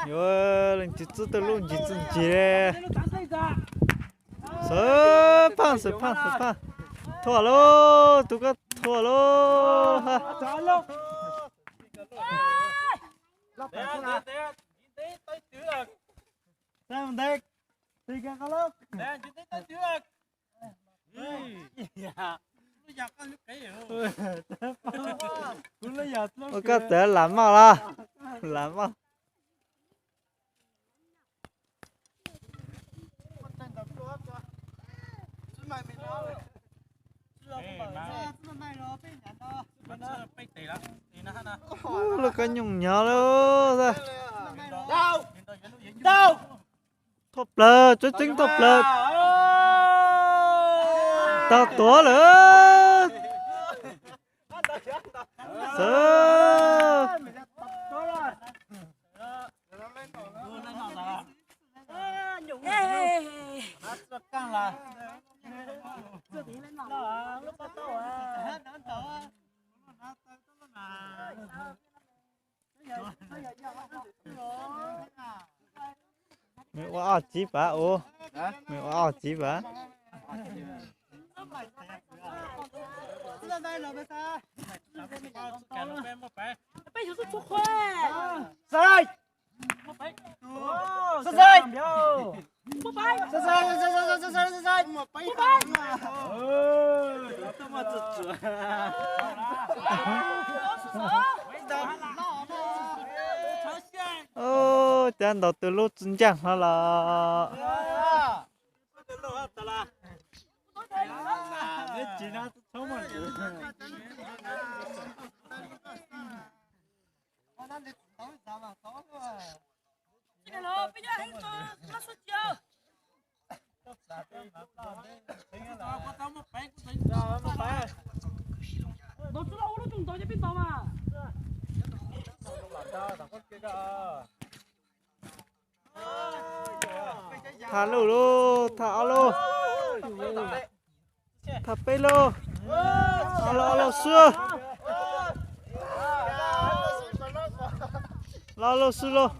Yuav leej twg txwb tau lub ntsis txwj ntsis li. Xwb phaaj, xwb phaaj, xwb phaaj. Thua lauj, tus koj thua lauj. Ua koj txawm lam maj los, lam maj. Lub kab nyooj nyob lauj. Thoj plaws, tseeb tseeb thoj plaws. Tag tuav lawm. Xwb. Mej ua ob txiv pav ua, mej ua ob txiv pav. Cov ntaus tus lub tsis ncaaj hlo los. Thaj lub lub, thaj ob lub, thaj peb lub, ob lub, ob lub xwb, ob lub xwb lauj.